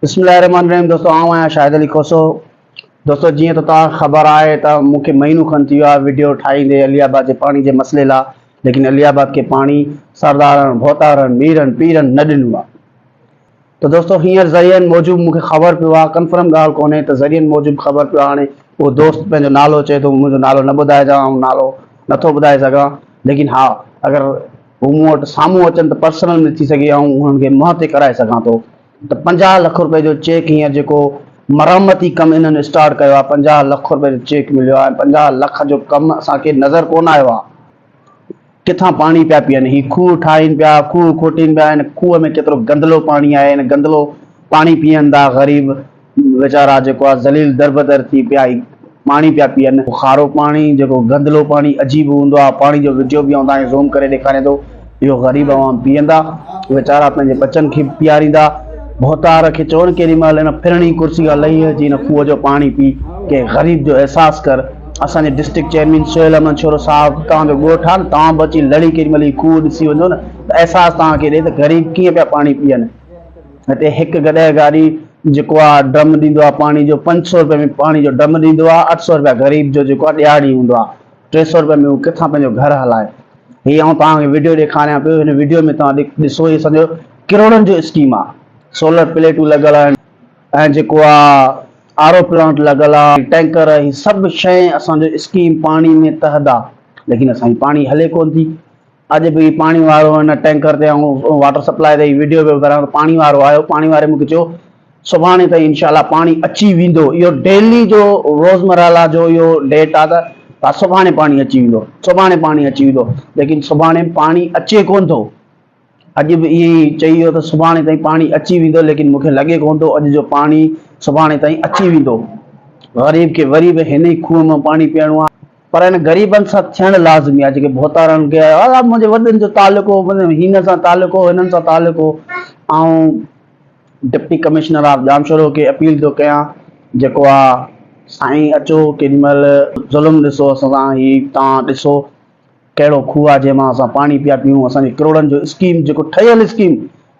بسم الله الرحمن الرحيم دوستو آئون آهيان شاهد علي کوسو دوستو جيئن ته توهان کي خبر آهي ته مون کي مهينو کن ٿي ويو آهي وڊيو ٺاهيندي علي آباد جي پاڻي جي مسئلي لا ليڪن علي آباد کي پاڻي سردارن ڀوتارن ميرن پيرن نه ڏنو آهي ته دوستو هينئر ذريعن موجب مون کي خبر پيو آهي ڪنفرم ڳالهه ڪونهي ته ذريعن موجب خبر پيو آهي هاڻي اهو دوست پنهنجو نالو چئي ٿو منهنجو نالو نه ٻڌائجان آئون نالو نٿو ٻڌائي سگهان ليڪن ها اگر هو مون وٽ سامهون اچن ته پرسنل ۾ ٿي سگهي آئون انهن کي منهن تي ڪرائي سگهان ٿو ته 50 لک روپئي جو چيڪ هينئر جيڪو مرمتي ڪم انهن اسٽارٽ ڪيو آهي 50 لک روپئي جو چيڪ مليو آهي ۽ 50 لک جو ڪم اسان کي نظر ڪونه آيو آهي ڪٿان پاڻي پيا پيئن هي کوهه ٺاهين پيا کوهه کوٽين پيا هن کوهه ۾ ڪيترو گندلو پاڻي آهي هن گندلو پاڻي پيئن ٿا غريب ويچارا جيڪو آ ذليل دربدر ٿي پيا هي پاڻي پيا پيئن. کارو پاڻي جيڪو گندلو پاڻي عجيب هوندو آ پاڻي جو وڊيو به آئون توهان کي زوم ڪري ڏيکاريان ٿو اهو غريب عوام پيئندا ويچارا پنهنجي ٻچن کي به پياريندا ڀوتار کي چون ڪيڏي مهل هن ڦرڻي ڪرسي کان لهي اچي هن کوهه جو پاڻي پي ڪنهن غريب جو احساس ڪر اسان جي ڊسٽرڪٽ چيئرمين سهيل احمد شورو صاحب توهان جو ڳوٺ آ نه توهان به اچي لڙي ڪيڏي مهل هي کوهه ڏسي وڃو نه ته احساس توهان کي ڏي ته غريب ڪيئن پيا پاڻي پيئن. هتي هڪ گڏهه گاڏي جيڪو آ ڊرم ڏيندو آ پاڻي جو 500 روپئي ۾ پاڻي جو ڊرم ڏيندو آ 800 روپيا غريب جو جيڪو آ ڏهاڙي هوندو آ 300 روپئي ۾ هو ڪٿان پنهنجو گهر هلائي هي آئون توهان کي وڊيو ڏيکاريان پيو هن وڊيو ۾ توهان ڏسو هي سمجهو ڪروڙن جو اسڪيم آ سولر پليٽون لڳل آهن ۽ جيڪو آ آر او پلانٽ لڳل آ ٽينڪر هي سڀ شيء اسان جو اسڪيم پاڻي ۾ تحت آ ليڪن اسان جي پاڻي هلي ڪون ٿي اڄ به هي پاڻي وارو هن ٽينڪر تي آئون واٽر سپلاء تي هي وڊيو پيو ڀريان ته پاڻي وارو آيو پاڻي واري مونکي چيو سڀاڻي تائين انشاء الله پاڻي اچي ويندو اهو ڊيلي جو روزمره لا جو اهو ڊيٽ آ ته سڀاڻي پاڻي اچي ويندو سڀاڻي پاڻي اچي ويندو ليڪن سڀاڻي پاڻي اچي ڪون ٿو اڄ به ائين ئي چئي ويو ته سڀاڻي تائين پاڻي اچي ويندو ليڪن مونکي لڳي ڪون ٿو اڄ جو پاڻي سڀاڻي تائين اچي ويندو غريب کي وري به هن ئي کوهه مان پاڻي پيئڻو آ. پر ان غريبن سان ٿيڻ لازمي آهي جيڪي ڀوتارن کي الا منهنجي وڏن جو تعلق هو هن سان تعلق هو هنن سان تعلق هو آئون ڊپٽي ڪمشنر آف ڄامشورو کي اپيل ٿو ڪيان جيڪو آ سائين اچو ڪيڏي مهل ظلم ڏسو اسان سان هي توهان ڏسو ڪهڙو کوهه آ جنهن مان اسان پاڻي پيا پيون اسان جي ڪروڙن جو اسڪيم جيڪو ٺهيل اسڪيم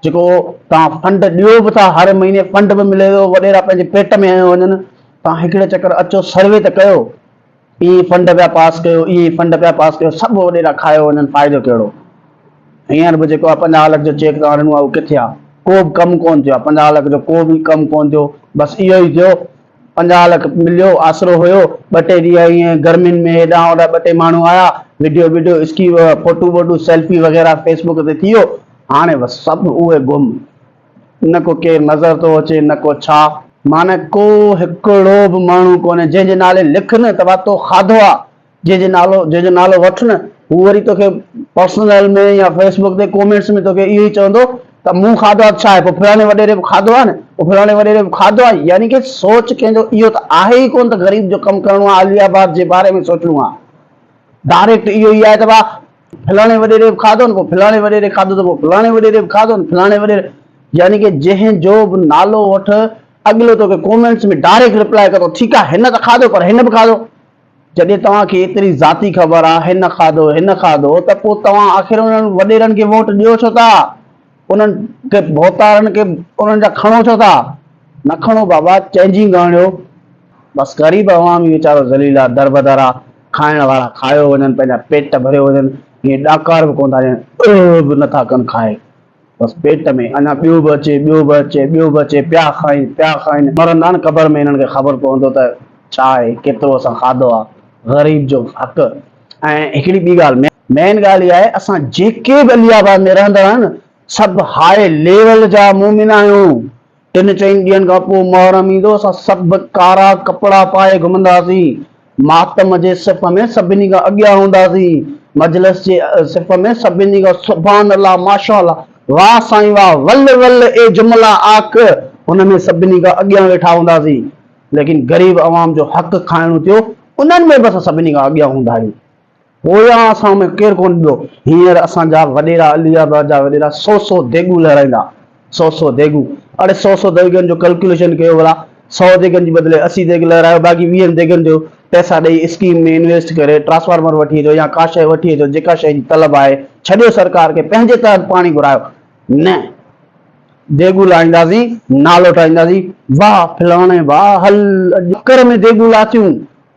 جيڪو توهان فنڊ ڏيو به ٿا هر مهيني فنڊ به ملي ٿو وڏيرا پنهنجي پيٽ ۾ هنيو وڃن توهان هڪڙي چڪر اچو سروي ته ڪيو اهي فنڊ پيا پاس ڪيو اهي فنڊ پيا پاس ڪيو سڀ وڏيرا کايو وڃن فائدو ڪهڙو هينئر به جيڪو آهي 50 لک جو چيڪ توهان ڏنو آهي اهو ڪٿي آهي ڪو به ڪم ڪون ٿيو آهي 50 لک جو ڪو به ڪم ڪون ٿيو بس اهو ئي ٿيو 50 لک مليو آسرو هيو ٻه ٽي ڏينهن ائين گرمين ۾ هيڏانهن هوڏانهن ٻه ٽي ماڻهو آيا وڊيو وڊيو اسڪي فوٽو ووٽو سيلفي وغيره فيسبوڪ تي ٿي ويو هاڻي بس سڀ اهي گم نه ڪو ڪير نظر ٿو اچي نه ڪو ڇا. معنيٰ ڪو هڪڙو به ماڻهو ڪونهي جنهن جي نالي لک نه ته وا تو کاڌو آ، جنهن جي نالو جنهن جو نالو وٺ نه هو وري توکي پرسنل ۾ يا فيس بڪ تي ڪومينٽس ۾ توکي اهو ئي چوندو ته مون کاڌو آ ته ڇا آهي پوء فلاڻي وڏيري به کاڌو آ نه پوء فلاڻي وڏيري به کاڌو آ يعني ڪي سوچ ڪنهن جو اهو ته آهي ئي ڪونه ته غريب جو ڪم ڪرڻو آ علي آباد جي باري ۾ سوچڻو آ ڊائريڪٽ اهو ئي آهي ته وا فلاڻي وڏيري به کاڌو نه پوء فلاڻي وڏيري کاڌو ته پوء فلاڻي وڏيري به کاڌو نه فلاڻي وڏيري يعني ڪي جنهن جو به نالو وٺ اڳلو توکي ڪومينٽس ۾ ڊائريڪٽ رپلائي ڪندو ٺيڪ آ هن ته کاڌو پر هن به کاڌو جڏهن توهان کي ايتري ذاتي خبر آ هن کاڌو هن کاڌو ته پوء توهان آخر انهن وڏيرن کي ووٽ ڏيو ڇو ٿا انهن کي ڀوتارن کي انهن جا کڻو ڇو ٿا نه کڻو بابا چينجنگ آڻيو بس غريب عوام ئي ويچارو ذليل آ دربدر آ کائڻ وارا کايو وڃن پنهنجا پيٽ ڀريو وڃن ائين ڏاڪار به ڪونه ٿا ڏين اهه به نٿا ڪن کائي بس پيٽ ۾ اڃا ٻيو به اچي ٻيو به اچي ٻيو به اچي پيا کائين پيا کائين مرندا نه قبر ۾ هنن کي خبر پوندو ته ڇا آهي ڪيترو اسان کاڌو آ غريب جو حق ۽ هڪڙي ٻي ڳالهه مين ڳالهه اها آهي اسان جيڪي به علي آباد ۾ رهندڙ آهيون نه سڀ هاء ليول جا مومن آهيون ٽن چئن ڏينهن کان پوء محرم ايندو، اسان سڀ ڪارا ڪپڙا پائي گهمنداسين، ماتم جي صف ۾ سڀني کان اڳيان هونداسين، مجلس جي صف ۾ سڀني کان سبحان الله، ماشاء الله، واه سائين واه، ول ول اي جملا آک، هن ۾ سڀني کان اڳيان ويٺا هونداسين، ليڪن غريب عوام جو حق کائڻو ٿيو، انهن ۾ به اسان سڀني کان اڳيان هوندا آهيون. پويان اسان ۾ ڪير ڪونه ڏيندو. هينئر اسان جا وڏيرا علي آباد جا وڏيرا سو سو ديڳون لهرائيندا. سو سو ديڳون. اڙي سو سو ديڳن جو ڪلڪيوليشن ڪيو ڀلا. سو ديڳن جي بدلي 80 ديڳ لهرايو باقي ويهن ديڳن جو پئسا ڏئي اسڪيم ۾ انويسٽ ڪري ٽرانسفارمر وٺي اچو يا ڪا شيء وٺي اچو جيڪا شيء جي طلب آهي ڇڏيو سرڪار کي پنهنجي تحت پاڻي گهرايو. نه. ديڳون لاهينداسين، نالو ٺاهينداسين، واهه فلاڻي واهه هل اڄ ڪر ۾ ديڳون لاٿيون،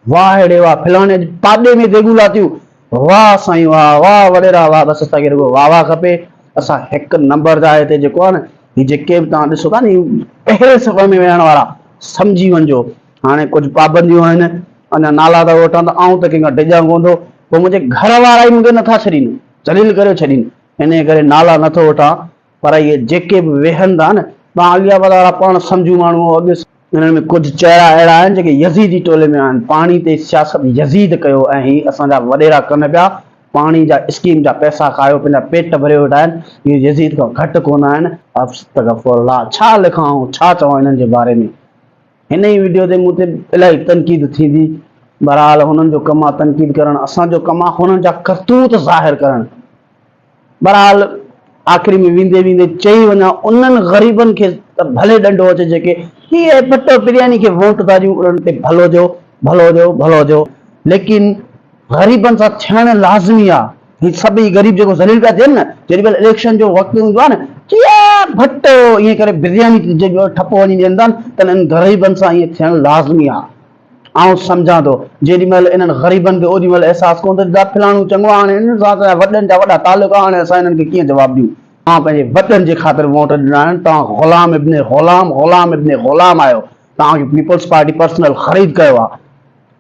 واهه اڙي واهه فلاڻي اڄ پاڏي ۾ ديڳون لاٿيون، واهه سائين واهه، واهه وڏيرا واهه، بس اسان کي رڳو واهه واهه کپي، اسان هڪ نمبر جا هتي جيڪو آهي نه هي جيڪي به توهان ڏسو ٿا نه هي پهرين صف ۾ ويهڻ وارا سمجهي وڃجو هاڻي ڪجهه پابنديون آهن اڃا نالا ٿا وٺان ته آئون ته ڪنهن کان ڊڄان ڪونه ٿو پوء منهنجي گهر وارا ئي مون کي نٿا ڇڏين ذليل ڪريو ڇڏين انهيء ڪري نالا نٿو وٺان پر اهي جيڪي به ويهن ٿا نه توهان علي آباد وارا پاڻ سمجهو ماڻهو آهيو اڳي انهن ۾ ڪجهه چهرا اهڙا آهن جيڪي يزيدي ٽولي ۾ آهن پاڻي تي سياست يزيد ڪيو ۽ هي اسان جا وڏيرا ڪن پيا پاڻي جا اسڪيم جا پئسا کايو پنهنجا پيٽ ڀريو ويٺا آهن اهي يزيد کان گهٽ ڪونه آهن استغفر الله ڇا لکان آئون ڇا چوان انهن جي باري ۾ هن ئي وڊيو تي مون تي الاهي تنقيد ٿيندي بهرحال هنن جو ڪم آ تنقيد ڪرڻ اسان جو ڪم آ هنن جا ڪرتوت ظاهر ڪرڻ بهرحال آخري ۾ ويندي ويندي چئي وڃان انهن غريبن کي ته ڀلي ڏنڊو اچي جيڪي هي ڀٽو برياني کي ووٽ ٿا ڏيون انهن تي ڀلو ٿيو ڀلو ٿيو ڀلو ٿيو ليڪن غريبن سان ٿيڻ لازمي آ هي سڀئي غريب جيڪو ذليل پيا ٿين نه جيڏي مهل اليڪشن جو وقت هوندو آ نه چي ڀٽو ائين ڪري برياني جو ٺپو وڃي ڏين ٿا نه تن غريبن سان ائين ٿيڻ لازمي آ آئون سمجهان ٿو جيڏي مهل انهن غريبن کي اوڏي مهل احساس ڪونه ٿو ته فلاڻو چڱو آ هاڻي انهن سان اسان جا وڏن جا وڏا تعلق آ هاڻي اسان انهن کي ڪيئن جواب ڏيون. توهان پنهنجي وڏن جي خاطر ووٽ ڏنا آهن توهان غلام ابن غلام غلام ابن غلام آهيو توهان کي پيپلز پارٽي پرسنل خريد ڪيو آ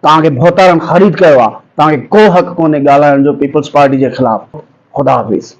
توهان کي ڀوتارن خريد ڪيو آ توهان کي ڪو حق ڪونهي ڳالهائڻ جو پيپلز پارٽي جي خلاف خدا حافظ.